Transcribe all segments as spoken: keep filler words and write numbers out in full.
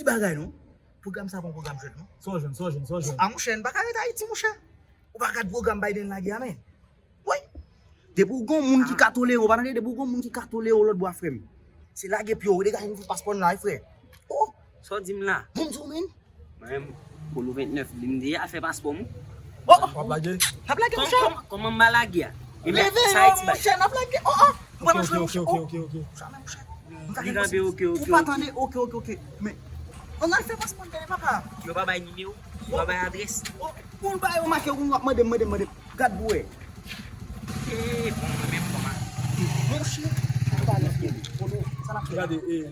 Ti bagay non. Pwogram sa pa yon pwogram jwèt non. Sa w jwenn, sa w jwenn, sa w jwenn. A monchè, n pa ka ret Ayiti monchè. Ou pa gad pwogram Biden lage a men. Wi. Depi w gon moun ki ka tolere w, pa tande, depi w gon moun ki ka tolere w lòt bò a frè m. Se lage pye w, degaje m fè paspò n la wi frè. Oh, sa w di m la? Bon m di w men. Mwen menm, pou le vennèf, m deja fè paspò m. Oh, oh. W ap lage? N ap lage monchè. Kòman m pa lage a? Leve yo monchè, n ap lage. Oh, oh. Mwen pa jwe monchè. Oh. Li kanpe, oke, oke. Ou pa tande, oke, oke, oke. Men, ann al fè paspò n gade papa. Yo pa bay nimewo, yo pa bay adrès. Oh, pou l bay yo make, ou ap mande m, mande m, mande m. Gad pou wè. Eh, bon, mwen menm kòman. Monchè, ou pa nan pye. Polo, sa n ap fè la? Gade, eh.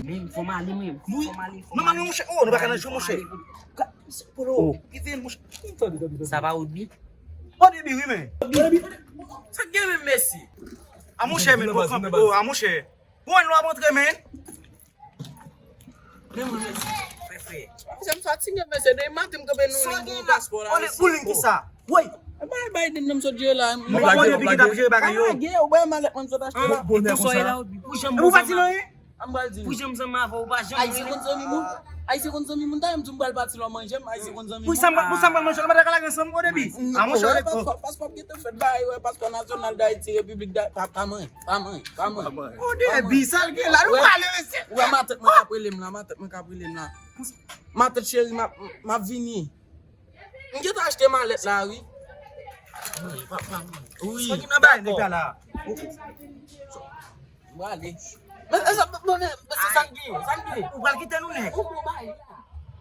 Men, fò m ale, mwen. Wi. Fò m ale, fò m ale. Non, non, monchè. Oh, nou pa ka nan jwe, monchè. Polo, rive, monchè. Tande, tande, tande. Sa pa Odby? Odby, wi, men. Sa k gen menm, mesye? A monchè, men, bon, kanpe. Oh, a monchè. Bon, nou ap antre, men. Men mwen, mesye. Frè, frè. Mesye, m fatige, mesye. Depi maten, m kanpe nan liy pou paspò la, mesye. Pou liy ki sa? Woy! E bay, bay, depi m sot jere la. Mwen pa konnen ki t ap jere bagay yo. Lage, ou bay malèt mwen sot achte la. Bonè konsa. Pou janm ou pa di nan anyen? An m pral di. Pou janm zanmi avè ou pa janm. Ayisyen konn zanmi moun. Ayisyen konn zanmi moun, talè m di m pral pati lò manje m, Ayisyen konn zanmi moun. Pou sa m, pou sa m pral manje, nou pa ta ka lage ansanm o debi. A monchè, paspò, paspò gentan fèt, bay, wè, paspò nasyonal Dayiti, Repiblik Dayiti, pa, pa mwen, pa mwen, pa mwen. O debi, sa l gen la, nou pale, mesye. Ou wè matant mwen k ap rele m la, matant mwen k ap rele m la. Matant cheri, m ap, m ap vini. M gentan achte malèt la, wi. Wi, pa, pa mwen. Wi. Sa ki nan bay nèg la la? M prale. Men, men, sa, men, men, men, se sa k gen, sa k gen. Ou pral kite nou, nèg? Ou bon bay la.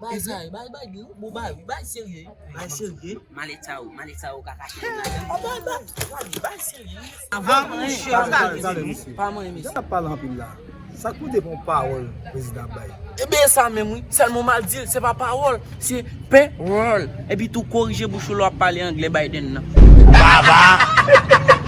Bay sa, bay, bay, bay, bon bay, bay serye. Bay serye. Malèt sa yo, malèt sa yo ka kache nan ladan. Bay, bay, bay, bay serye. Avan mwen, pa mwen, mesye. Jan n ap pale anpil la. Sa k pote pou yon pawòl prezidan ap bay? Ebyen, sa menm, wi. Sèlman w mal di l, se pa pawòl, se pawòl. Epi tou korije bouch ou lè w ap pale anglè Biden nan. Baba!